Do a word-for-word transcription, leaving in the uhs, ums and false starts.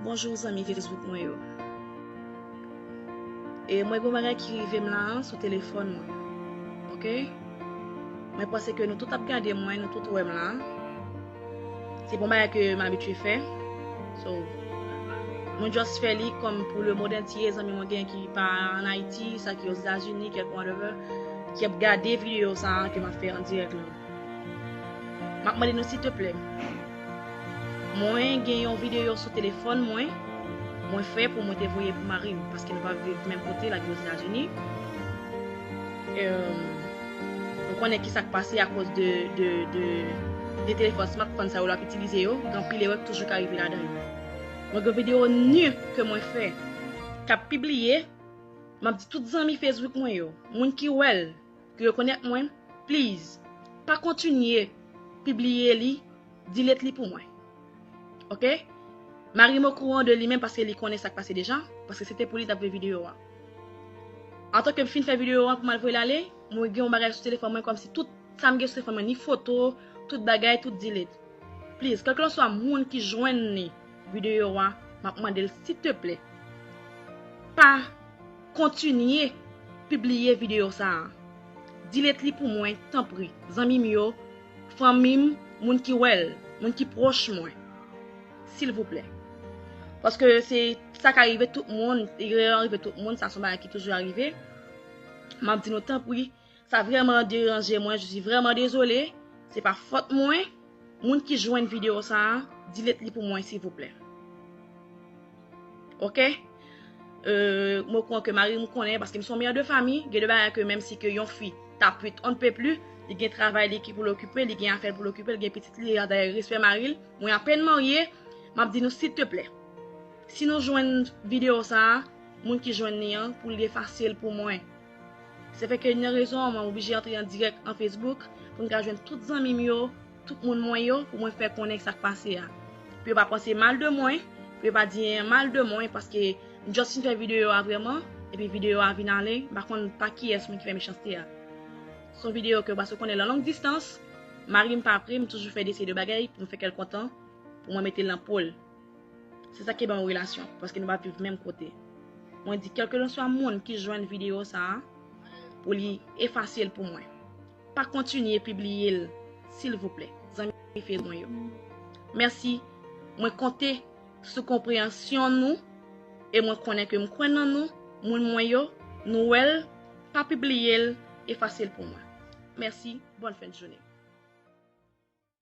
Bonjou zanmi Facebook mwen yo. E mwen gen yon bagay ki rive m la an sou telefòn mwen. Oke? Mwen panse ke nou tout ap gade mwen, nou tout wè m la. Se pa yon bagay ke m abitye fè. So, mwen just fè li kòm pou le monde entier, zanmi mwen gen ki pa an Ayiti, sa ki Ozetazini, kèk whatever, ki ap gade videyo sa a ke m ap fè an dirèk la. M ap mande nou silteplè. Mwen gen yon videyo sou telefòn mwen, mwen fè pou mwen te voye pou mari m, paske nou pa viv menm kote, l ap viv Ozetazini. Em, nou konnen ki sa k pase akoz de, de, de, de telefòn smartphone sa yo l ap itilize yo, gen anpil erè k toujou ka rive ladan yo. Mwen gen videyo ni ke mwen fè, k ap pibliye, m ap di tout zanmi Facebook mwen yo, moun ki wè l, ki rekonèt mwen, please, pa kontinye pibliye li, delete li pou mwen. Oke? Mari m okouran de li menm paske li konnen sa k pase deja, paske se te pou li t ap veye videyo a. Antan ke m fin fè videyo a pou m al voye l ale, mwen gen yon bagay sou telefòn mwen kòmsi tout sa m gen sou telefòn mwen, ni foto, tout bagay, tout delete. Please, kèlkeswa moun ki jwenn li videyo a, m ap mande l silteplè, pa kontinye pibliye videyo sa a. Delete li pou mwen, tanpri. Zanmi m yo, fanmi m, moun ki wè l, moun ki pwòch mwen. Silvouplè. Paske se sa ka rive tout moun, erè an rive tout moun, sa se yon bagay ki toujou rive. M ap di nou tanpri, sa vrèman deranje mwen, je suis vraiment désolée, se pa fòt mwen. Moun ki jwenn videyo sa a, delete li pou mwen, silvouplè. Oke? Euh, mwen kwè ke mari m konnen, paske m se yon mère de famille, gen de bagay ke menm si ke yon fi ta pwit on ne peut plus, li gen travay li ki pou l okipe, li gen afè l pou l okipe, li gen pitit li, dayè respè mari l, mwen apèn marye, m ap di nou silteplè. Si nou jwenn videyo sa a, moun ki jwenn li an, pou l efase l pou mwen. Se fè ke youn nan rezon an, mwen oblije antre an dirèk an Facebook pou m ka jwenn tout zanmi m yo, tout moun mwen yo, pou mwen fè konnen sa k pase a. Pou yo pa panse mal de mwen, pou yo pa di anyen mal de mwen, paske m just fin fè videyo a vrèman, epi videyo a vin ale, m pa konn pa kiyès moun ki fè mechanste a. Se yon videyo ke w pa sot konnen lan long distans, mari m pa pre, m toujou fè de seri de bagay pou m fè kè l kontan, pou mwen mete l nan po l. Se sa ki ban yon relasyon, paske nou pa viv menm kote. Mwen di, kèlkeswa moun ki jwenn videyo sa a, pou li efase l pou mwen. Pa kontinye pibliye l, silvouplè, zanmi Facebook mwen yo. Mèsi, mwen konte sou konpreyansyon nou, e mwen konnen ke m kwè nan nou, moun mwen yo, nou wè l, pa pibliye l, efase l pou mwen. Mèsi, bòn fen de jounen.